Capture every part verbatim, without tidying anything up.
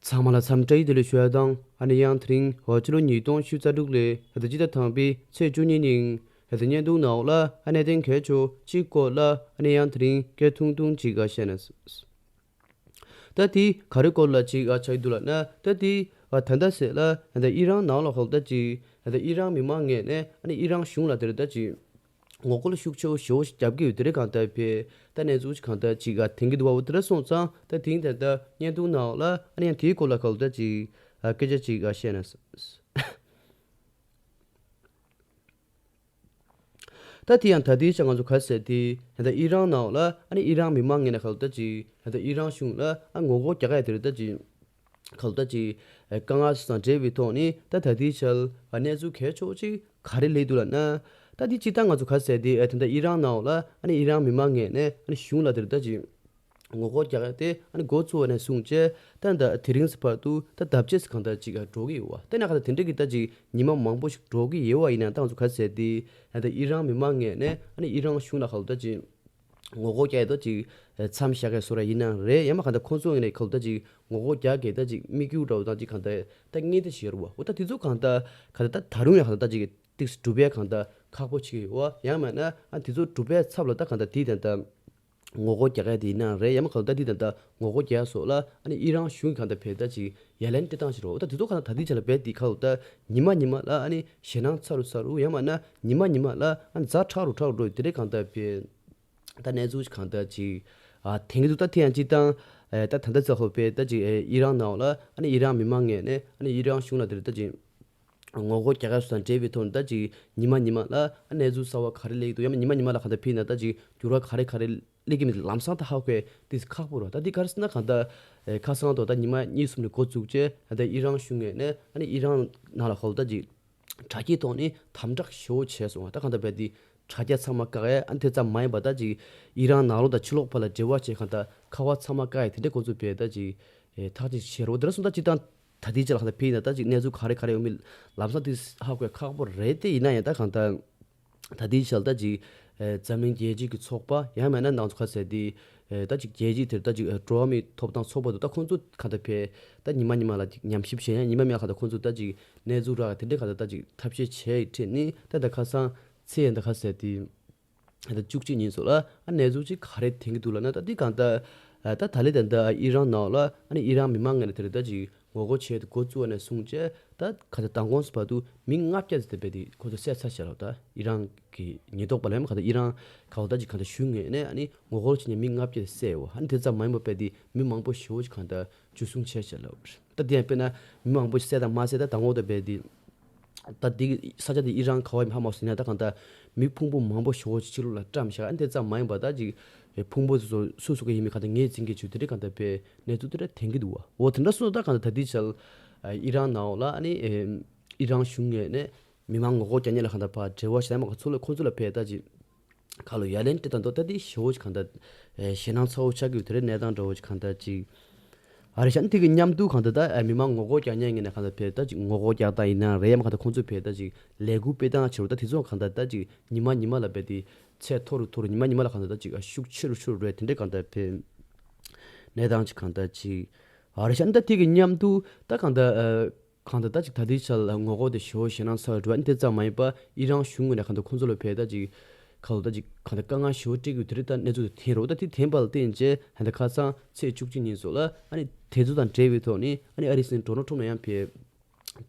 ཚང་མ་ལ་འཚམས་བཀྲ་ཡི་བདེ་ལེགས་ཞུ་ཡ་དང་། ཨ་ནི་ཡང་དེ་རིང་འོ་ཕྱི་ལོ་ཉིས་སྟོང་ཉི་ཤུ་རྩ་དྲུག་ལོའི་ཨ་ད་སྤྱི་ཟླ་དང་པའི་ཚེས་བཅུ་གཉིས་ཉིན་ཨ་ད་བརྙན་ཐུང་ནང་ལ་ཨ་གནད་དོན་གལ་ཆེ་བ་གཅིག་སྐོར་ལ་ཨ་ནི་ཡང་དེ་རིང་སྐད་ཐུང་ཐུང་ཅིག་ཨ་བཤད་ན། ད་དེ་ག་རེ་སྐོར་ལ་ཅིག་ཨ་ཆགས་ཀྱི་འདུག་ལབ་ན། ད་དེ་ཨ་ད་ལྟ་ཟེར་ལ་ཨ་ད་ཨི་རན་ནང་ལ་ཧོལ་ད་ཅིག་ཨ་ད་ཨི་རན་མི་མང་ངོས་ནས་ཨ་ནི་ཨི་རན་གཞུང་ལ་དེར་ད་ཅིག་ངོ་རྒོལ་ཤུགས་ཆེ་བོ་ཞེ་བོ་ཞིག་རྒྱབ་ཀྱི་ཡོད། དེ་རེད། གང་ལྟར་བས་ད་གནས་ཚུལ་ཞིག་གང་ལྟར་ཅིག་ཨ་ཐོན་གྱི་འདུག་བ། འོ་དེ་འདྲ་སོང་ཙང་ད་དེང་ད་ལྟ་བརྙན་ཐུང་ནང་ལ་ཨ་ནི་ཡང་དེའི་སྐོར་ལ་གང་ལྟར་ཅིག་ཨ་སྐད་ཆ་ཅིག་ཨ་བཤད་ན། ད་དེ་ཡང་ད་ལྟའི་ཆ་ང་ཚོ་ག་ཟེར་དེ་ད་ལྟ་ཨི་རན་ནང་ལ་ཨ་ནི་ཨི་རན་མི་མང་ངོས་ནས་གང་ལྟར་ཅིག་ད་ལྟ་ཨི་རན་གཞུང་ལ་ཨ་ངོ་རྒོལ་རྒྱག་ཡ་དེ་རེད། ད་ཅིག་གང་ལྟར་ཅིག་དཀའ་ངལ་སོགས་དང་འབྲེལ་བའི་ཐོག་ནས་ད་ད་ལྟའི་ཆར་གནས་ཚུལ་གལ་ཆེ་བོ་ཅིག་ག་རེ་སླེབས་འདུག་ལབ་ན། ད་འདི་སྤྱིར་བཏང་ང་ཚོ་ག་ཟེར་དེ་ཨ་ད་ལྟ་ཨི་རན་ནང་ལ་ཨ་ནི་ཨི་རན་མི་མང་ངོས་ནས་ཨ་ནི་གཞུང་ལ་དེར་ད་ཅིག་ངོ་རྒོལ་རྒྱག་ཡ་དེ་ཨ་ནི་འགོ་བཙུགས་པ་ནས་བཟུང་བྱས་ད་ད་དེ་རིང་ཙམ་བར་དུ་ད་ལྡབ་བརྒྱད་ཙམ་གང་ལྟར་ཅིག་འགྲོ་གི་ཡོད་བ། དེ་ན་ག་ད་དེ་འདྲ་གི་ད་ཅིག་ཉི་མ་མང་པོ་ཞིག་འགྲོ་གི་ཡོད་བ། ཡིན་ན་ད་ང་ཚོ་ག་ཟེར་དེ་ཨ་ད་ཨི་རན་མི་མང་ངོས་ནས་ཨ་ནི་ཨི་རན་གཞུང་ལ་གང་ལྟར་ཅིག་ངོ་རྒོལ་རྒྱག་ཡས་ད་ཅིག་མཚམས་བཞག་གས་བཟོ་ར་ཡིན་ན་རེད། ཡང་མ་གང་ལྟར་ཁོང་ཚོ་ངོས་ནས་གང་ལྟར་ཅིག་ངོ་རྒོལ་རྒྱག་གས་ད་ཅིག་དམིགས་ཡུལ་འདྲ་བོ་དང་ཅིག་གང་ལྟར་ད་ངེས་ཏེ་བྱེད་རུ་བ། འོ་ད་དེ་ཚོ་གང་ལྟར་ག་ད་ད་ད་རུང་ཡང་གང་ལྟར་ད་ཅིག་ཏིག་སྒྲུབ་ཡས་གང་ལྟར་ཁག་པོ་ཆགས་ཀྱི་ཡོད་བ། ཡང་མིན་ན་ཨ་དེ་ཚོ་སྒྲུབ་པའི་ཚབ་ལ་ད་གང་ལྟར་དེ་ད་ད་ངོ་རྒོལ་རྒྱག་ཡས་དེ་ཡིན་ན་རེད། ཡང་མ་གང་ལྟར་དེ་ད་ད་ངོ་རྒོལ་རྒྱག་ཡས་སོགས་ལ་ཨ་ནི་ཨི་རན་གཞུང་གི་གང་ལྟར་བས་ད་ཅིག་ཡ་ལན་སྤྲད་སྟངས་ཤིག་རེད། འོ་ད་དེ་ཚོ་གང་ལྟར་ད་དེ་ཆ་ལ་བས་དེ་གང་ལྟར་ད་ཉི་མ་ཉི་མ་ལ་ཨ་ནི་ཞེད་སྣང་ཚ་རུ་ཚ་རུ། ཡང་མིན་ན་ཉི་མ་ཉི་མ་ལ་ཨ་ནི་ཛ་དྲག་རུ་དྲག་རུ་འགྲོ་ཡི། དེ་རེད། གང་ལྟར་བས་ད་གནས་ཚུལ་གང་ལྟར་ཅིག་ཨ་ཐོན་གྱི་འདུག་ད་དེ་ཡང་སྤྱིར་བཏང་ཨེ་ད་ད་ལྟ་ཚ་ཧོ་པས་ད་ཅིག་ཨེ་ཨི་རན་ནང་ལ་ཨ་ནི་ཨི་རན་མི་མང་ངོས་ནས་ཨ་ནི་ཨི་རན་གཞུང་ལ་དེ་རེད་ད་ཅིག་ངོ་རྒོལ་རྒྱག་ཡ་སོགས་དང་འབྲེལ་བའི་ཐོག་ནས་ད་ཅིག་ཉི་མ་ཉི་མ་ལ་ཨ་གནས་ཚུལ་གསར་བ་ག་རེ་སླེབས་ཀྱི་འདུག་ཡང་མིན་ཉི་མ་ཉི་མ་ལ་གང་ལྟར་ཕེབས་ན་ད་ཅིག་འགྱུར་བ་ག་རེ་ག་རེ་སླེབས་ཀྱི་མིན་ལམ་སང་ད་ཧ་གོ་ཡ་དེ་ཁག་པོ་རེད། ད་དེ་ག་རེ་ཟེར་ན་གང་ལྟར་ཨེ་ཁ་སང་དུ་ད་ཉི་མ་གཉིས་གསུམ་ནས་འགོ་བཙུགས་བྱས་ད་ལྟ་ཨི་རན་གཞུང་ངོས་ནས་ཨ་ནི་ཨི་རན་ནང་ལ་ཧོལ་ད་ཅིག་དྲ་རྒྱའི་ཐོག་ནས་དམ་དྲག་ཞེ་བོ་བྱས་སོང་བ། ད་གང་ལྟར་བས་དེ་དྲ་རྒྱ་ཚང་མ་བཀག་ཡས། ཨ་ནི་དེ་ཙམ་མ་ཡིན་པ་ད་ཅིག་ཨི་རན་ནང་ལོགས་དང་ཕྱི་ལོགས་བར་ལ་འབྲེལ་བ་བྱས་གང་ལྟར་ཁ་པར་ཚང་མ་བཀག་ཡས་དེ་འདྲའི་ཁོང་ཚོས་བས་ད་ཅིག་ཨེ་ཐག་གཅོད་བྱས་རོགས། དེ་འདྲ་སོང་ད་སྤྱིར་བཏང་ད་ལྟའི་ཆ་ལ་གང་ལྟར་ཕེབས་ན་ད་ཅིག་གནས་ཚུལ་ག་རེ་ག་རེ་ཡོང་མིན་ལམ་སང་དེ་ཧ་གོ་ཡ་ཁག་པོ་རེད། དེ་ཡིན་ན་ཡང་ད་གང་ལྟར་ད་ལྟའི་ཆ་ལ་ད་ཅིག་ཨེ་འཛམ་གླིང་རྒྱལ་སྤྱི་གི་ཚོགས་པ་ཡང་མིན་ན་ནང་ཚོ་ཁ་ཟེར་དེ་ཨེ་ད་ཅིག་རྒྱལ་སྤྱི་དེར་ད་ཅིག་ཨེ་འགྲོ་བ་མིའི་ཐོབ་ཐང་ཚོགས་པ་དུ་ད་ཁོང་ཚོ་གང་ལྟར་བས་ད་ཉི་མ་ཉི་མ་ལ་ཅིག་ཉམས་ཞིབ་བྱས་ཡང་ཉི་མ་མི་ལ་གང་ལྟར་ཁོང་ཚོ་ད་ཅིག་གནས་ཚུལ་རག་དེ་འདྲའི་གང་ལྟར་ད་ཅིག་ཐབས་ཤེས་བྱས་ཡི་ཁྲིད་ནི་ད་ད་ཁ་སང་ཚེས་ཡང་ད་ཁ་ཟེར་དེ་ད་བཅུ་གཅིག་ཉིན་སོགས་ལ་ཨ་གནས་ཚུལ་ཅིག་ག་རེ་ཐོན་གྱི་འདུག་ལབ་ན། ད་འདི་གང་ལྟར་ཨ་ད་ད་ལི་ད་ད་ཨི་རན་ནང་ལ་ཨ་ནི་ཨི་རན་མི་མང་ངོས་ནས་དེ་རེད་ད་ཅིག་ངོ་རྒོལ་བྱས་ཏེ་འགོ་བཙུགས་པ་ནས་བཟུང་བྱས་ད་ག་ཚོད་མདང་དགོང་བར་དུ་མི་ལྔ་བརྒྱ་ཙམ་དེ་བས་དེ་ཁོ་ཚོ་བསད་ཚར་བྱས་ལ། ད་ཨི་རན་གྱི་ཉེན་རྟོག་པ་ལ་ཡང་ག་ད་ཨི་རན་ག་བ་ད་ཅིག་ག་ད་གཞུང་ངོས་ནས་ཨ་ནི་ངོ་རྒོལ་བྱས་ནས་མི་ལྔ་བརྒྱ་དེ་བསད་ཡོད། ཨ་ནི་དེ་ཙམ་མ་ཡིན་པ་བས་དེ་མི་མང་པོ་ཞེ་བོ་ཅིག་གང་ལྟར་འཇུ་བཟུང་བྱས་བྱས་ལ། ད་དེ་ཡང་དཔེར་ན་མི་མང་པོ་ཞིག་བསད་དང་མ་བསད་ད་དང་པོ་ད་བས་དེ་ད་འདི་ས་ཆ་འདི་ཨི་རན་ག་བ་ཡིན་ཧ་མ་སོང་ན་ད་གང་ལྟར་མི་ཕུང་པོ་མང་པོ་ཞེ་བོ་ཅིག་ཕྱི་ལོགས་ལ་བཀྲམ་བཞག་ཨ་ནི་དེ་ཙམ་མ་ཡིན་པ་ད་ཅིག་ཕུང་པོ་དེ་ཚོ་སུ་སུ་ག་ཡིན་མིན་གང་ལྟར་ངོས་འཛིན་གྱི་ཆུ་དེ་རིགས་གང་ལྟར་བས་གནས་ཚུལ་དེ་འདྲ་ཐོན་གྱི་འདུག་བ། འོ་དེ་འདྲ་སོང་ད་གང་ལྟར་ད་ལྟའི་ཆར་ཨི་རན་ནང་ལ་ཨ་ནི་ཨི་རན་གཞུང་ངོས་ནས་མི་མང་ངོ་རྒོལ་རྒྱག་མཁན་ལ་གང་ལྟར་ཕར་འབྲེལ་བ་བྱས་མ་ག་ཚོ་ལ་ཁོང་ཚོ་ལ་བས་ད་ཅིག་ཁ་ལོ་ཡ་ལན་སྤྲད་དང་དོ་ད་དེ་ཞེ་བོ་ཅིག་གང་ལྟར་ཨེ་ཞེད་སྣང་ཚ་བོ་ཆགས་ཀྱི་ཡོད། དེ་རེད་གནས་སྟངས་འདྲ་བོ་ཅིག་གང་ལྟར་ཅིག་ཨ་རེ་ཤ་ནི་དེ་གི་མཉམ་དུ་གང་ལྟར་ད་ཨེ་མི་མང་ངོ་རྒོལ་རྒྱག་མཁན་ངོས་ནས་གང་ལྟར་བས་ད་ཅིག་ངོ་རྒོལ་རྒྱག་སྟངས་ཡིན་ན་རེད་ཡང་མ་གང་ལྟར་ཁོང་ཚོས་བས་ད་ཅིག་ལས་འགུལ་སྤེལ་སྟངས་ཆེ་རུ་ད་དེ་ཚོ་གང་ལྟར་ད་ཅིག་ཉི་མ་ཉི་མ་ལ་བས་དེ་ཚད་མཐོ་རུ་མཐོ་རུ་ཉི་མ་ཉི་མ་ལ་གང་ལྟར་ད་ཅིག་ཨ་ཤུགས་ཆེ་རུ་ཆེ་རུ་རེད། དེ་འདྲའི་གང་ལྟར་བས་གནས་སྟངས་ཅིག་གང་ལྟར་ཅིག་ཨ་རེ་ཤ་ནི་ད་དེ་གི་མཉམ་དུ་ད་གང་ལྟར་ཨ། གང་ལྟར་ད་ཅིག་ད་ལྟའི་ཆར་ལ་ངོ་རྒོལ་དེ་ཞེ་བོ་ཞེད་སྣང་ཚ་བོ་འགྲོ་བ་ནི་དེ་ཙམ་མ་ཡིན་པ་ཨི་རན་གཞུང་ངོས་ནས་གང་ལྟར་ཁོང་ཚོ་ལ་བས་ད་ཅིག་གང་ལྟར་ད་ཅིག་གང་ལྟར་དཀའ་ངལ་ཞེ་བོ་སྤྲད་ཀྱི་ཡོད། དེ་རིགས་ད་གནས་ཚུལ་དེ་ཐོན་རོགས་ད་དེ་ཐོན་པ་ལ་བརྟེན་བྱས་ད་ལྟ་ཁ་སང་ཚེས་བཅུ་གཅིག་ཉིན་སོགས་ལ་ཨ་ནི་དེ་ཚོ་དང་འབྲེལ་བའི་ཐོག་ནས་ཨ་ནི་ཨ་རིའི་སྲིད་འཛིན་ཌོ་ནལ་ཊམ་ལ་ཡང་བས་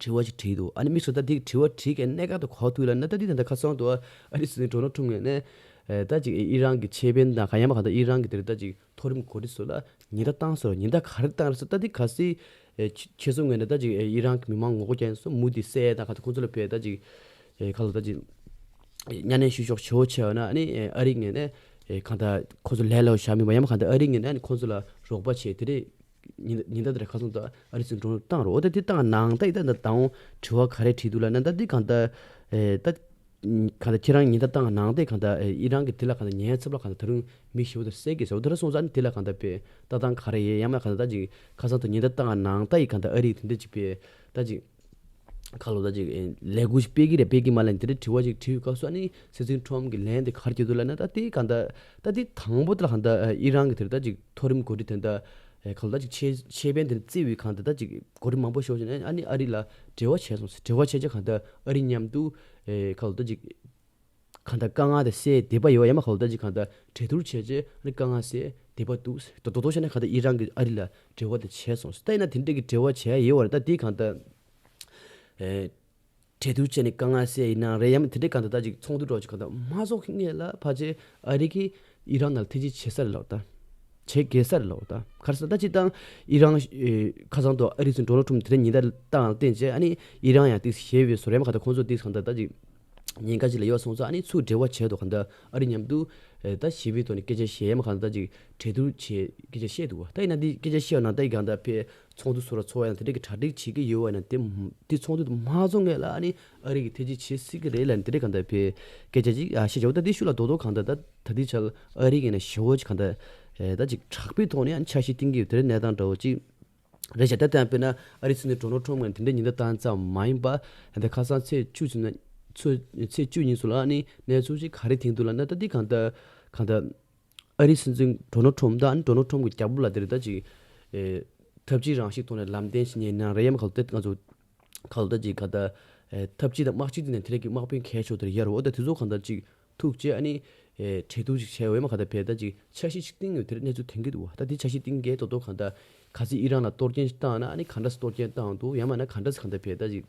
དྲི་བ་ཞིག་དྲིས་འདུག་ཨ་ནི་དམིགས་སུ་ད་དེ་དྲི་བ་དྲིས་མཁན་གནད་འགག་ཏུ་གོ་ཐུབ་ལ་ན་ད་དེ་ད་ལྟ་ཁ་སང་དུ་ཨ་རིའི་སྲིད་འཛིན་ཌོ་ནལ་ཊམ་ངོས་ནས་ད་ཅིག་ཨི་རན་གྱི་ཆེ་དཔོན་དང་གང་ཡང་མ་གང་ལྟར་ཨི་རན་གྱི་དེ་རིགས་ད་ཅིག་མཐོ་རིམ་འགོ་ཁྲིད་ཚོ་ལ་ཉེན་བརྡ་བཏང་སོང་། ཉེན་བརྡ་ག་རེ་བཏང་རེད་ཟེར་ད་འདི་གལ་སྲིད་ཨེ་ཁྱེད་ཁྱེད་ཚོ་ངོས་ནས་ད་ཅིག་ཨེ་ཨི་རན་གྱི་མི་མང་ངོ་རྒོལ་རྒྱག་ཡིན་སོང་མུ་མཐུད་བསད་ཡ་དང་ག་ཚོད་ཁོང་ཚོ་ལ་བས་ད་ཅིག་ཨེ་ག་ལ་ད་ཅིག་ཨེ་གཉའ་གནོན་བཤུ་གཞོག་ཞེ་བོ་བྱས་ཡོད་ན་ཨ་ནི་ཨེ་ཨ་རི་ངོས་ནས་ཨེ་གང་ལྟར་ཁོང་ཚོ་ལས་སླ་བོ་བཞག་མིན་པ་ཡང་མ་གང་ལྟར་ཨ་རི་ངོས་ནས་ཨ་ནི་ཁོང་ཚོ་ལ་རོགས་པ་བྱས་དེ་རེད། ཉེན་ཉེན་བརྡ་དེ་རེད་ཁ་སང་ད་ཨ་རི་སྲིད་འཛིན་ཌོ་ནལ་ཊམ་བཏང་རོགས་ད་འདི་བཏང་ནང་ད་ཡི་ད་ད་དང་དྲི་བ་ག་རེ་དྲིས་འདུག་ལབ་ན་ད་འདི་གང་ལྟར་ཨེ་ད། གང་ལྟར་ཁྱེད་རང་ཉེན་བརྡ་བཏང་ནང་དེ་གང་ལྟར་ཨེ་ཨི་རན་གྱི་དེ་ལ་གང་ལྟར་ཉེན་ཚབས་ལ་གང་ལྟར་ད་རུང་མི་ཞེ་པོ་དེ་བསད་ཀྱི་ཟེར་བ་དེ་འདྲ་སོང་ཙང་དེ་ལ་གང་ལྟར་བས་ལྟ་སྟངས་ག་རེ་ཡས་ཡང་མ་གང་ལྟར་ད་ཅིག་ཁ་སང་དུ་ཉེན་བརྡ་བཏང་ནང་ད་ཡི་གང་ལྟར་ཨ་རི་དེ་འདྲ་ཅིག་བས་ད་ཅིག་ཁ་ལོ་ད་ཅིག་ཨེ་ལས་འགུལ་ཞིག་སྤེལ་གི་རེད་སྤེལ་གི་མ་ལབ་དེ་འདྲ་དྲི་བ་ཅིག་དྲིས་ཡོད་སྐབས་སུ་ཨ་ནི་སྲིད་འཛིན་ཊམ་གྱི་ལན་དེ་ག་རེ་བརྒྱབ་འདུག་ལབ་ན་ད་དེ་གང་ལྟར་ད་དེ་དང་པོ་དེ་ལ་གང་ལྟར་ཨེ་ཨི་རན་གྱི་དེ་རེད་ད་ཅིག་མཐོ་རིམ་འགོ་ཁྲིད་དེ་འདྲ་ ཨེ་ག་ལ་ད་ཅིག་ཆེད་ཆེད་ཕན་དེ་བརྩི་བའི་གང་ལྟར་ད་ཅིག་གོ་རིམ་མང་པོ་ཞོག་བྱས་ནས་ཨ་ནི་ཨ་རི་ལ་འབྲེལ་བ་བྱས་སོང་། འབྲེལ་བ་བྱས་རྗེས་གང་ལྟར་ཨ་རི་མཉམ་དུ་ཨེ་ག་ལ་ད་ཅིག་གང་ལྟར་དཀའ་ངལ་དེ་སེལ་བདེ་བ་ཡོད་ཡ་མ་ག་ལ་ད་ཅིག་གང་ལྟར་གྲོས་བསྡུར་བྱས་རྗེས་ཨ་ནི་དཀའ་ངལ་སེལ་བདེ་བ་འདུག་ད་དོ་དོ་བྱས་ན་གང་ལྟར་ཨི་རན་གྱིས་ཨ་རི་ལ་འབྲེལ་བ་དེ་བྱས་སོང་། ད་ཡིན་ན་དེ་འདྲས་ཀྱི་འབྲེལ་བ་བྱས་ཡོད་བ་རེད། ད་དེ་གང་ལྟར་ཨེ་གྲོས་བསྡུར་བྱས་ནས་དཀའ་ངལ་སེལ་ཡིན་ན་རེད་ཡ་མ་དེ་འདྲས་གང་ལྟར་ད་ཅིག་ཚོགས་འདུ་འགྲོ་ཅིག་གང་ལྟར་མ་རྫོགས་ཀྱི་སྔོན་ལ་ཕལ་ཆེར་ཨ་རི་གིས་ཨི་རན་ནང་ལ་ཐེ་ཇུས་བྱེད་ས་རེད་ལབ་ད། བྱེད་དགོས་ས་རེད་ལབ་ད། ག་རེ་ཟེར་ན་ད་སྤྱིར་བཏང་ཨི་རན་ཨེ་ཁ་སང་དུ་ཨ་རི་སྲིད་འཛིན་ཌོ་ནལ་ཊམ་དེ་རིང་ཉེན་བརྡ་བཏང་བསྟན་བྱས་ཨ་ནི་ཨི་རན་ཡང་ཏིག་ཞེ་བའི་བཟོ་རེད་མ་གང་ལྟར་ཁོང་ཚོ་ཏིག་གང་ལྟར་ད་ཅིག་ཉེན་ཁ་ཅིག་ལ་ཡོད་སོང་ཙང་ཨ་ནི་ཚུར་འབྲེལ་བ་བྱས་འདུག་གང་ལྟར་ཨ་རི་མཉམ་དུ་ཨེ་ད་ཞི་བའི་ཐོག་ནས་སྐད་ཆ་བཤད་ཡ་མ་གང་ལྟར་ད་ཅིག་གྲོས་བསྡུར་བྱས་སྐད་ཆ་བཤད་འདུག་བ། ད་ཡིན་ན་འདི་སྐད་ཆ་བཤད་ཡ་ན་ད་ཡི་གང་ལྟར་ཕེ་ཚོགས་འདུ་སོ་ར་ཚོགས་ཡ་ན་དེ་འདྲ་གི་གྲ་སྒྲིག་བྱེད་ཀྱི་ཡོད་བ་ཡིན་ན་དེ་དེ་ཚོགས་འདུ་དེ་མ་རྫོགས་སྔོན་ལ་ཨ་ནི་ཨ་རི་གིས་ཐེ་ཇུས་བྱེད་སྲིད་ཀྱི་རེད་ལབ་ནས་དེ་འདྲ་གང་ལྟར་ཕེ་སྐད་ཆ་ཅིག་ཨ་བཤད་བྱ་བ། ད་དེ་ཤུགས་ལ་རྡོག་རྡོག་གང་ལྟར་ད་ད་ལྟའི་ཆར་ཨ་རི་གིས་ནས་ཞེ་བོ་ཅིག་གང་ལྟར་ཨེ་ད་ཅིག་དྲག་པོའི་ཐོག་ནས་ཨ་ནི་འཆར་གཞི་བཏིང་གི་ཡོད་དེ་འདྲའི་གནས་སྟངས་འདྲ་བོ་ཅིག་རེད་ཤག་ད་ལྟ་དཔེར་ན་ཨ་རི་སྲིད་འཛིན་ཌོ་ནལ་ཊམ་ངོས་ནས་དེ་འདྲའི་ཉེན་བརྡ་བཏང་ཙམ་མ་ཡིན་པ་ད་ཁ་སང་ཚེས་བཅུ་ཚུན་ཚེས་བཅུ་ཉིན་ཚོ་ལ་ཨ་ནི་གནས་ཚུལ་ཅིག་ག་རེ་ཐོན་འདུག་ལབ་ན་ད་དེ་གང་ལྟར་གང་ལྟར་ཨ་རིའི་སྲིད་འཛིན་ཌོ་ནལ་ཊམ་དང་ཨ་ནི་ཌོ་ནལ་ཊམ་གྱི་རྒྱབ་ལོགས་ལ་དེར་ད་ཅིག་ཨེ་ཐབས་ཇུས་རང་བཞིན་ཐོག་ནས་ལམ་སྟོན་ཞིག་ཉན་ན་རེད་ཡ་མ་ག་ལ་ད་ང་ཚོ་ག་ལ་ད་ཅིག་ག་ད་ཨེ་ཐབས་ཇུས་དང་དམག་ཇུས་དེ་ནས་དེ་རིགས་ཀྱི་དམག་དཔོན་གལ་ཆེ་བ་དེར་ཡར་འོ་ད་དེ་ཚོ་གང་ལྟར་ཅིག་ཐུག་རྗེས་ཨ་ནི་ཨེ་གྲོས་བསྡུར་ཞིག་བྱས་འོ་ཡ་མ་ག་ད་ཕེ་ད་ཅིག་འཆར་གཞི་ཞིག་བཏིང་ཡོད་དེ་རིགས་གནས་ཚུལ་ཐོན་གྱི་འདུག་བ། ད་དེ་འཆར་གཞི་བཏིང་གས་ཏོག་ཏོག་གང་ལྟར་ག་ཚོད་ཨི་རན་ལ་གཏོར་སྐྱོན་ཞིག་བཏང་ན་ཨ་ནི་ག་འདྲ་སེ་གཏོར་སྐྱོན་བཏང་འདུག་ཡང་མིན་ན་ག་འདྲ་སེ་གང་ལྟར་ཕེ་ད་ཅིག་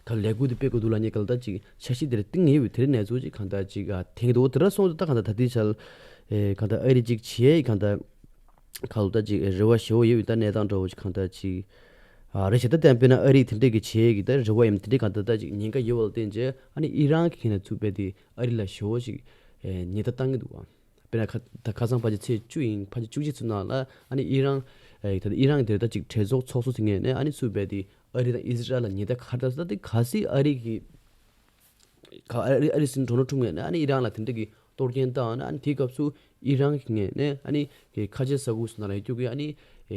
ག་ལས་འགུལ་དེ་སྤེལ་དགོས་འདུག་ལབ་མཁན་ག་ལ་ད་ཅིག་འཆར་གཞི་དེ་རིགས་བཏིང་ཡོད་པའི་དེ་རིགས་གནས་ཚུལ་ཅིག་གང་ལྟར་ཅིག་ཨ་ཐོན་གྱི་འདུག་འོ་དེ་འདྲ་སོང་ཙང་ད་གང་ལྟར་ད་ལྟའི་ཆར་ཨེ་གང་ལྟར་ཨ་རི་ཅིག་བྱེད་ཡས་གང་ལྟར་ག་ལ་ད་ཅིག་རེ་བ་ཞེ་བོ་ཡོད་པའི་ད་གནས་སྟངས་འདྲ་བོ་ཅིག་གང་ལྟར་ཅིག་ཨ་རེད་ཤག་ད་ལྟ་དཔེར་ན་ཨ་རིས་དེ་འདྲས་ཀྱི་བྱེད་ཡས་ཀྱི་ད་རེ་བ་ཡིན་དེ་འདྲས་གང་ལྟར་ད་ཅིག་ཉེན་ཁ་ཡོད་པ་ལ་བརྟེན་བྱས་ཨ་ནི་ཨི་རན་གྱི་ཁ་ནས་ཚུར་ཕེ་དེ་ཨ་རི་ལ་ཞེ་བོ་ཅིག་ཨེ་ཉེན་བརྡ་བཏང་གི་འདུག་བ། དཔེར་ན་ཁ་ད་ཁ་སང་ཕལ་ཆེར་ཚེས་བཅུ་ཡིན་ཕལ་ཆེར་བཅུ་གཅིག་ཚོ་ནང་ལ་ཨ་ནི་ཨི་རན་ཨེ་ད་ལྟ་ཨི་རན་གྱི་དེར་ད་ཅིག་གྲོས་ཚོགས་ཚོགས་གཙོ་ཚོའི་ངོས་ནས་ཨ་ནི་ཚུར་ཕེ་དེ་ཨ་རི་དང་ཨི་ཟི་རལ་ལ་ཉེན་བརྡ་ག་རེ་བཏང་ད་དེ་གལ་སྲིད་ཨ་རི་གི་ག་ཨ་རི་ཨ་རི་སྲིད་འཛིན་ཌོ་ནལ་ཊམ་ངོས་ནས་ཨ་ནི་ཨི་རན་ལ་དེ་འདྲ་གི་གཏོར་སྐྱོན་བཏང་ན་ཨ་ནི་དེའི་སྐབས་སུ་ཨི་རན་གྱི་ངོས་ནས་ཨ་ནི་ཁ་ཆེ་ས་ཁུལ་སོགས་ནང་ལ་ཡོད་རྒྱུ་གི་ཨ་ནི་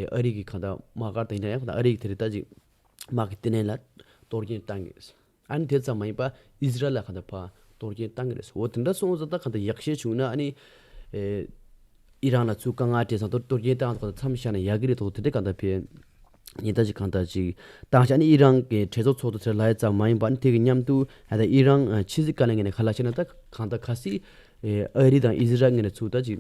ཨ་རི་གི་གང་ལྟར་དམག་སྒར་དང་ཡིན་ན་ཡང་ཨ་རི་གི་དེ་རེད་ད་ཅིག་དམག་གི་ལྟེ་གནས་ལ་གཏོར་སྐྱོན་བཏང་གི་རེད། ཨ་ནི་དེ་ཙམ་མ་ཡིན་པ་ཨི་ཟི་རལ་ལ་གང་ལྟར་ཕར་གཏོར་སྐྱོན་བཏང་གི་རེད། འོ་དེ་འདྲ་སོང་ཙང་ད་གང་ལྟར་ཡག་ཤོས་བྱུང་ན་ཨ་ནི་ཨེ་ཨི་རན་ལ་ཚུར་དཀའ་ངལ་འཕྲད་ཙང་གཏོར་གཏོར་སྐྱོན་བཏང་ཙང་མཚམས་བཞག་ན་ཡག་གི་རེད་དོ། དེ་འདྲ་གང་ལྟར་ཕེ་ཉེན་བརྡ་ཅིག་གང་ལྟར་ཅིག་བཏང་བྱས་ཨ་ནི་ཨི་རན་གྱི་གྲོས་ཚོགས་ཚོགས་འདུ་དེར་ལབ་ཡ་ཙམ་མ་ཡིན་པ་ཨ་ནི་དེ་གི་མཉམ་དུ་ཨ་ད་ཨི་རན་ཨ་ཕྱི་སྲིད་བཀའ་བློན་ངོས་ནས་ག་ལབ་བྱས་ན་ད་གང་ལྟར་གལ་སྲིད་ཨེ་ཨ་རི་དང་ཨི་ཟི་རལ་ངོས་ནས་ཚུར་ད་ཅིག་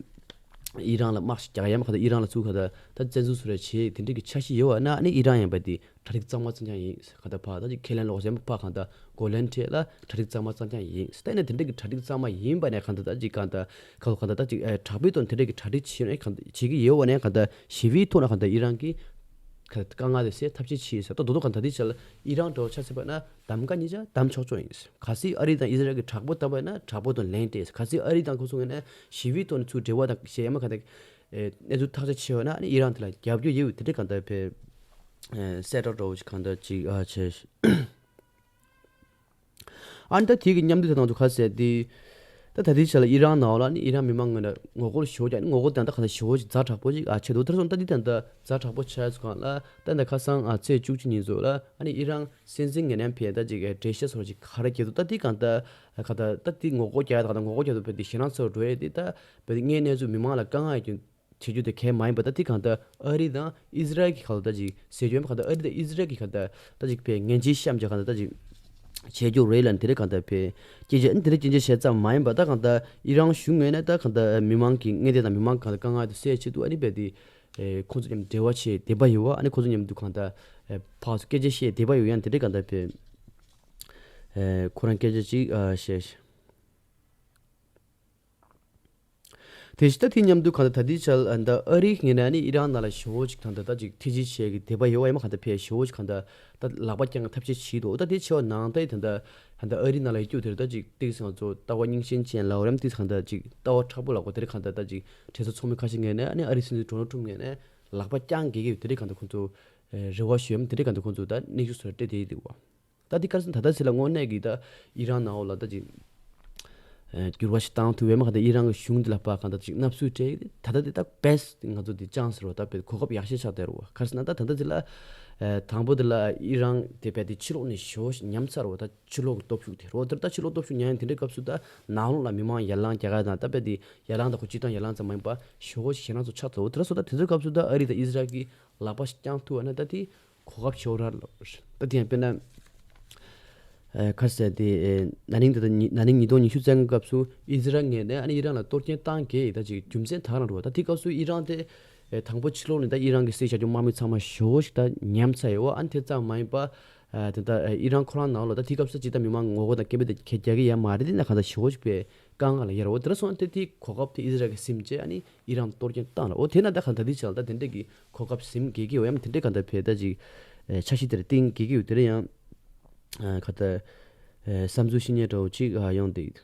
ཨི་རན་ལ་དམག་ཞིག་རྒྱག་ཡ་མ་གང་ལྟར་ཨི་རན་ལ་ཚུར་གང་ལྟར་ད་བཙན་འཛུལ་བཟོ་རེས་བྱེད་དེ་འདྲ་གི་འཆར་གཞི་ཡོད་པ་ན་ཨ་ནི་ཨི་རན་ཡིན་པ་དེ་གྲ་སྒྲིག་གཙང་མ་གཙང་རྐྱང་ཡིན། གང་ལྟར་ཕར་ད་ཅིག་ཁས་ལེན་ལོག་ཟེར་ཕར་གང་ལྟར་གོ་ལན་འཕྲད་ལ་གྲ་སྒྲིག་གཙང་མ་གཙང་རྐྱང་ཡིན། ད་ནས་དེ་འདྲ་གི་གྲ་སྒྲིག་གཙང་མ་ཡིན་པ་ནས་གང་ལྟར་ད་ཅིག་གང་ལྟར་ག་ལ་གང་ལྟར་ད་ཅིག་ཨེ་དྲག་པོའི་ཐོག་ནས་དེ་འདྲ་གི་གྲ་སྒྲིག་བྱེད་ནས་གང་ལྟར་བྱེད་ཀྱི་ཡོད་པ་ནས་གང་ལྟར་ཞི་བའི་ཐོག་ནས་གང་ལྟར་ཨི་རན་གྱི་ག་དཀའ་ངལ་དེ་སེལ་ཐབས་ཤེས་བྱེད་ཟེར་ད་རྡོག་རྡོག་གང་ལྟར་དེ་བྱས་ལ་ཨི་རན་འདྲ་བོ་ཆ་བཞག་པ་ན་གདམ་ག་གཉིས་ཆ་གདམ་ཆོག་ཆོག་ཡིན། གལ་སྲིད་ཨ་རི་དང་ཨི་ཟི་རལ་གྱི་དྲག་པོ་བཏང་པ་ན་དྲག་པོ་དང་ལན་སྤྲད། གལ་སྲིད་ཨ་རི་དང་ཁོ་ཚོ་ངོས་ནས་ཞི་བའི་ཐོག་ནས་ཚུར་འབྲེལ་བ་དང་བྱེད་ཡ་མ་གང་ལྟར་ཨེ་གནས་ཚུལ་ཐག་གཅོད་བྱས་པ་ན་ཨ་ནི་ཨི་རན་དེ་ལ་རྒྱབ་སྐྱོར་ཡོད་པའི་དེ་འདྲ་གང་ལྟར་ཕེ་ཨེ་གསལ་བསྒྲགས་འདྲ་བོ་ཞིག་གང་ལྟར་ཅིག་ཨ་བྱས། ཨ་ནི་ད་དེ་གི་མཉམ་དུ་དེ་དང་དུ་ཁ་གསལ་ཏེ། ད་ད་ལྟའི་ཆ་ལ་ཨི་རན་ནང་ལ་ནི་ཨི་རན་མི་མང་ངོས་ནས་ངོ་རྒོལ་ཞེ་པོ་ཅིག་ཨ་ནི་ངོ་རྒོལ་དེ་ད་ག་ད་ཞེ་པོ་ཅིག་ཛ་དྲག་པོ་ཅིག་ཨ་བྱས་འདུག་དེར་སོང་ད་འདི་ད་ད་ཛ་དྲག་པོ་ཆགས་སུ་གང་ལ་ད་ད་ཁ་སང་ཨ་ཚེས་བཅུ་གཅིག་ཉིན་ཚོ་ལ་ཨ་ནི་ཨི་རན་སྲིད་འཛིན་ངོས་ནས་ཕེ་ད་ཅིག་འགྲེལ་བཤད་སོགས་ཅིག་ག་རེ་བརྒྱབ་འདུག་ད་འདི་གང་ད་ག་ད་ད་འདི་ངོ་རྒོལ་རྒྱག་ཡ་ད་ག་ད་ངོ་རྒོལ་རྒྱག་འདུག་བས་འདི་ཞེད་སྣང་ཚ་བོ་འགྲོ་ཡས་འདི་ད་བས་འདི་ངས་གནས་ཚུལ་མི་མང་ལ་དཀའ་ངལ་ཡོད་རྒྱུ། བྱེད་རྒྱུ་དེ་གལ་མ་ཡིན་པ་ད་དེ་གང་ལྟར་ཨ་རི་དང་ཨི་ཟི་རལ་གྱི་གང་ལྟར་ཅིག་ཟེར་རྒྱུ་ཡིན་པ་གང་ལྟར་ཨ་རི་དང་ཨི་ཟི་རལ་གྱི་གང་ལྟར་ད་ཅིག་པའི་ངན་ཇུས་བཤམས་ཀྱི་གང་ལྟར་ད་ཅིག་བྱེད་རྒྱུ་རེད་ལབ་ནས་དེ་རིགས་གང་ལྟར་པའི་སྐད་ཆ་ཨ་ནི་དེ་རིགས་སྐད་ཆ་བཤད་ཙམ་མ་ཡིན་པ་ད་གང་ལྟར་ཨི་རན་གཞུང་ངོས་ནས་ད་གང་ལྟར་མི་མང་གི་ངན་ལྡན་དང་མི་མང་གང་ལྟར་དཀའ་ངལ་དེ་སེལ་ཆེད་དུ་ཨ་ནི་པའི་དེ་ཁོང་ཚོ་མཉམ་འབྲེལ་བ་བྱེད་བདེ་པ་ཡོད་བ་ཨ་ནི་ཁོང་ཚོ་མཉམ་དུ་གང་ལྟར་ཕར་ཚུར་སྐད་ཆ་བཤད་བདེ་པ་ཡོད་ཡང་དེ་རིགས་གང་ལྟར་པའི་ཁོ་རང་སྐད་ཆ་ཅིག་བཤད། དེ་བཞིན་ད་དེ་མཉམ་དུ་གང་ལྟར་ད་ལྟའི་ཆར་ད་ཨ་རིའི་ངོས་ནས་ནི་ཨི་རན་ནང་ལ་ཞེ་པོ་ཅིག་གང་ལྟར་ད་ཅིག་ཐེ་ཇུས་བྱེད་ཀྱི་དད་པ་ཡོད་པ་ཡིན་མ་གང་ལྟར་ཕལ་ཞེ་པོ་ཅིག་གང་ལྟར་ད་ལག་པ་བརྐྱང་ཐབས་ཤེས་བྱེད་འདུག་ད་དེ་ཆེ་བ་ནང་ད་ད་ད་ཨ་རིའི་ནང་ལ་ཡོད་རྒྱུ་དེར་ད་ཅིག་ཏིག་ང་ཚོ་ལྟ་བ་རྙིང་ཞེན་ཅན་ལ་འོ་རམ་ཏིག་གང་ལྟར་ཅིག་ལྟ་བ་མཁྲེགས་པོ་ལ་གོ་དེར་གང་ལྟར་ད་ཅིག་གྲོས་ཚོགས་ཚོགས་མི་ཁ་ཤས་ངོས་ནས་ནི་ཨ་རིའི་སྲིད་འཛིན་ཌོ་ནལ་ཊམ་ངོས་ནས་ལག་པ་བརྐྱང་གི་ཡོད་དེ་རིགས་གང་ལྟར་ཁོང་ཚོ་རེ་བ་ཞུ་ཡམ་དེ་རིགས་གང་ལྟར་ཁོང་ཚོ་ད་སྙན་ཞུ་སོགས་སྤྲད་དེ་ཡོད་འདུག་བ། ད་འདི་ག་རེ་ཟེར་ན་ད་ལྟ་ཟེར་ལ་དངོས་གནས་ཀྱི་ད་ཨི་རན་ནང་འོག་ལ་ད་ཅིག་ འགྱུར་བ་ཞིག་བཏང་ཐུབ་པས་མ་གང་ལྟར་ཨི་རན་གྱི་གཞུང་འདི་ལ་ཕར་གང་ལྟར་ཅིག་མནའ་བསུ་སྤྲད། ད་ལྟ་འདི་ད་བེ་སི་ང་ཚོ་འདི་ཅན་སི་རེད་བ། ད་བེ་གོ་སྐབས་ཡག་ཤོས་ཆགས་བསྡད་རེད་བ། ག་རེ་ཟེར་ན་ད་ད་ལྟ་འདི་ལ་དང་པོ་འདི་ལ་ཨི་རན་དེ་བེ་འདི་ཕྱི་ལོགས་ནས་ཞེ་པོ་ཞིག་ཉམས་ཚར་རེད་བ། ད་ཕྱི་ལོགས་ཀྱི་སྟོབས་ཤུགས་དེ་རེད་བ། དེ་ད་ཕྱི་ལོགས་སྟོབས་ཤུགས་ཉམས་ཡང་དེ་འདྲའི་སྐབས་སུ་ད་ནང་ལོགས་ལ་མི་མང་ཡར་ལངས་རྒྱག་ག་དང་ད་བེ་འདི་ཡར་ལངས་དང་ཁོ་སྤྱི་བཏང་ཡར་ལངས་ཙམ་མ་ཡིན་པ་ཞེ་པོ་ཞིག་ཞེད་སྣང་ཚོ་ཆགས་ཚར་བ། དེ་རེད་སོང་ད་དེ་ཚོའི་སྐབས་སུ་ད་ཨ་རི་དང་ཨི་ཟི་རལ་གྱི་ལག་པ་ཞིག་བརྐྱངས་ཐུབ་པ་ན་ད་དེ་གོ་སྐབས་ཆེ་བོ་རེད་ལབ། ད་དེ་ཡང་དཔེར་ན། ཨ། ག་རེ་ཟེར་དེ། ཨ། ན་ནིང་དེ་དང་ཉི་ན་ནིང་ཉིས་སྟོང་ཉི་ཤུ་རྩ་ལྔ་སྐབས་སུ་ཨི་ཟི་རལ་ངོས་ནས་ཨ་ནི་ཨི་རན་ལ་གཏོར་སྐྱོན་བཏང་གི་ཡོད། ད་ཅིག་རྒྱུ་མཚན་དག་རང་རེད་བ། ད་དེ་སྐབས་སུ་ཨི་རན་དེ། ཨ། དང་པོ་ཕྱི་ལོགས་ནས་ད་ཨི་རན་གྱི་སྲིད་བྱ་ཆུང་དམག་མི་ཚང་མ་ཞེ་པོ་ཞིག་ད་ཉམས་ཚར་ཡོད་བ། ཨ་ནི་དེ་ཙམ་མ་ཡིན་པ། ཨ། དེ་ད་ཨི་རན་ཁོ་རང་ནང་ལ་ད་དེ་སྐབས་སུ་ཅིག་ད་མི་མང་ངོ་རྒོལ་དང་སྐད་འབོད་དེ་ག་རྒྱག་གི་ཡོད་མ་རེད། དེ་ན་གང་ལྟར་ཞེ་པོ་ཞིག་པའི་དཀའ་ངལ་ལ་ཡོད་རེད་བ། དེ་རེད་སོང་ད་དེ་གོ་སྐབས་དེ་ཨི་ཟི་རལ་གྱིས་ཟིན་བྱས་ཨ་ནི་ཨི་རན་གཏོར་སྐྱོན་བཏང་ལ། འོ་དེ་ན་ད་གང་ལྟར་དེ་ཆ་ལ་ད་དེ་འདྲས་ཀྱི་གོ་སྐབས་ཟིན་དགོས་ཀྱི་ཡོད་ཡམ། དེ་འདྲས་གང་ལྟར་བས་ད་ཅིག་ཨ། འཆར་གཞི་དེར་བཏིང་དགོས་ཀྱི་ཡོད། དེ་རེད་ཡང་། ཨ། ག་ད། ཨ། བསམ་ཚུལ་བཤད་མཁན་འདྲ་བོ་ཅིག་ཨ། ཡོང་བསྡད་ཡོད།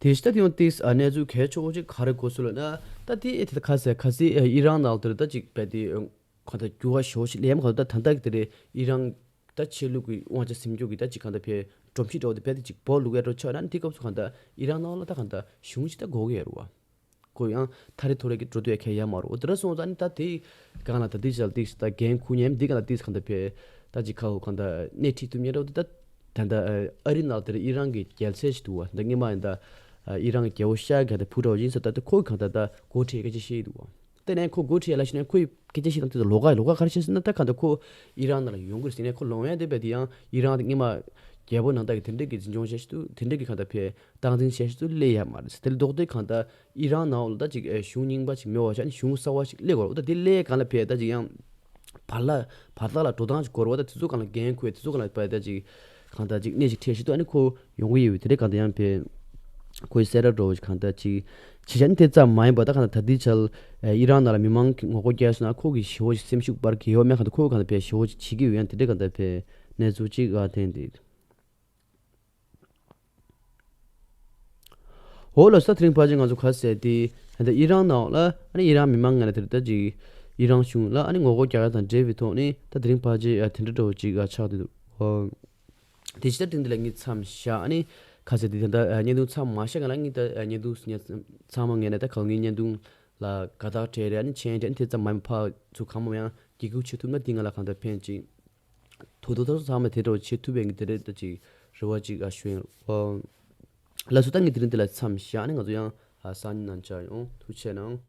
དེ་ཕྱི་ད་དེ་ཡང་ཏིས་ཨ། གནས་ཚུལ་གལ་ཆེ་བོ་ཅིག་ག་རེ་གོ་སོང་ལབ་ན། ད་དེ་ཨེ་དེ་ད་ཁ་ཟེར་ཁ་ཟེར་ཨ། ཨི་རན་ནང་དེར་ད་ཅིག་བས་དེ་གང་ལྟར་འགྱུར་བ་ཞེ་པོ་ཞིག་སླེབས་ཡམ། གང་ལྟར་ད་ལྟ་གི་དེ་རེད། ཨི་རན་ད་ཆོས་ལུགས་ཀྱི་དབང་ཆ་ཟིན་རྒྱུ་གི་ད་ཅིག་གང་ལྟར་བས་སྒྲོམ་གཞི་འདྲ་བོ་དེ་བས་དེ་ཅིག་སྦོ་ལུག་ཡ་འགྲོ་ཆོག་ན་ནི་དེ་སྐབས་སུ་གང་ལྟར་ཨི་རན་ནང་ལ་ད་གང་ལྟར་གཞུང་ཞིག་ད་དགོས་ཀྱི་ཡོད་རེད་བ། ཁོ་ཡང་ཐ་རེ་ཐོ་རེ་གི་འགྲོ་དུས་ཡ་ཁྱད་ཡ་མ་རུ། འོ་དེ་འདྲ་སོང་ཙང་ནི་ད་དེ་གང་ལ་ད་དེ་ཞལ་ཏིག་ད་འགན་ཁུར་མཉམ་འདི་གང་ལ་ཏིག་གང་ད་བས་ད་ཅིག་ཁ་འོ་གང་ད་སྣེ་ཁྲིད་ཐུབ་མཉམ་རེད། འོ་དེ་ད་ད་ད་ཨ་རི་ནང་དེར་ཨི་རན་གྱི་རྒྱལ་སྲས་ཞིག་འདུག་བ། ད་སྔོན་མ་ཡིན་ད་ཨི་རན་གྱི་རྒྱལ་པོ་ཤ་ག་ད་བུ་འདྲ་བོ་ཡིན་ས། ད་ད་ཁོ་གང་ད་ད་འགོ་ཁྲིད་སྐད་ཆ་བཤད་འདུག་བ། དེ་ནས་ཁོ་འགོ་ཁྲིད་ལ་ཞུ་ན་ཁོའི་སྐད་ཆ་བཤད་སྟངས་དེ་ཚོ་ལོགས་ཀ་ལོགས་ཀ་ག་རེ་བཤད་ཟེར་ན། ད་གང་ད་ཁོ་ཨི་རན་ནང་ལ་ཡོང་གི་རེད་ཟེར་ནས་ཁོ་ལོང་ཡ་དེ་བས་དེ་ཡང་ཨི་རན་དེ་སྔོན་མ་རྒྱལ་པོ་ནང་ད་གི་དེ་འདྲས་ཀྱི་འཛིན་སྐྱོང་བྱས་ཤི་ཏུ་དེ་འདྲས་ཀྱི་གང་ད་བས་སྟངས་འཛིན་བྱས་ཤི་ཏུ་སླེབས་ཡ་མ་རེད་ཟེར། དེ་ལ་ལྡོག་སྟེ་གང་ད་ཨི་རན་ནང་ལ་ད་ཅིག་ཨེ་གཞུང་རྙིང་པ་ཅིག་མེད་པ་བྱས་ནས་གཞུང་གསར་པ་ཅིག་སླེབས་དགོས་རེད། འོ་ད་དེ་སླེབས་གང་ལ་བས་ད་ཅིག་ཡང་བར་ལ་བར་ཐག་ལ་འགྲོ་སྟངས་ཅིག་དགོས་རེད་བ། ད་དེ་ཚོ་གང་ལ་འགན་ཁུར་དེ་ཚོ་གང་ལ་བས་ད་ཅིག་གང་ད་ཅིག་སྣེ་ཅིག་ཁྲིད་ཤི་ཏུ་ཨ་ནི་ཁོ་ཡོང་གི་ཡོད་པས། དེ་རེད་གང་ད་ཡང་བས་ཁོའི་སེ་ར་འགྲོ་བ་ཅིག་གང་ད་ཅིག་ཅི་བྱ་ནི་དེ་ཙམ་མ་ཡིན་པ་ད་གང་ད་ད་དེ་ཆ་ལ་ཨི་རན་ནང་ལ་མི་མང་གི་ངོ་རྒོལ་རྒྱག་སོང་ན་ཁོ་གི་ཞེ་པོ་ཞིག་སེམས་ཤུགས་སྤར་གི་ཡོད་མེད་གང་ད་ཁོ་གང་ད་བས་ཞེ་པོ་ཞིག་བྱེད་ཀྱི་ཡོད་ཡང་དེ་འདྲས་གང་ད་བས་གནས་ཚུལ་ཅིག་ཨ་ཐེན་དེ། འོ་ལ་ས་དེ་རིང་ཕལ་ཆེར་ང་ཚོ་ཁ་གསལ་དེ་ད་ཨི་རན་ནང་ལ་ཨ་ནི་ཨི་རན་མི་མང་ང་ལ་དེར་ད་ཅིག་ཨི་རན་གཞུང་ལ་ཨ་ནི་ངོ་རྒོལ་རྒྱག་ཡ་དང་འབྲེལ་བའི་ཐོག་ནས་ད་དེ་རིང་ཕལ་ཆེར་ཨ་དེ་འདྲ་འདྲ་བོ་ཅིག་ཨ་ཆགས་བསྡད་འདུག་ཨོ། དེ་ཕྱི་ད་དེ་འདི་ལ་ངས་མཚམས་བཞག་ཨ་ནི་ཁ་གསལ་དེ་ད་ལྟ་བརྙན་ཐུང་མཚམས་མ་བཞག་ག་ལ་ངས་ད་བརྙན་ཐུང་ཚང་མ་ངས་ན་ད་གང་ངའི་བརྙན་ཐུང་ལ་དགའ་རྟགས་སྤྲད་རེད། ཨ་ནི་མཆན་སྤྲད་ཨ་ནི་དེ་ཙམ་མ་ཡིན་ཕར་ཚུར་གང་མང་ཡང་འགྱིག་ཁུག་བྱེད་ཐུབ་ན་འདི་ང་ལ་གང་ལྟར་ཕན་ཅིག་ཐུགས་དོགས་ཚང་མ་དེ་འདྲ་བྱེད་ཐུབ་པའི་ངས་དེ་རེད་ད་ཅིག་རེ་བ་ཅིག་ཨ་ཞུ་ཡིན། ལགས་སོ། ད་ངས་དེ་རིང་འདི་ལ་མཚམས་བཞག་ཨ་ནི་ང་ཚོ་ཡང་ཨ་སང་ཉིན་ནང་མཇལ་ཡོང་། ཐུགས་རྗེ་གནང་།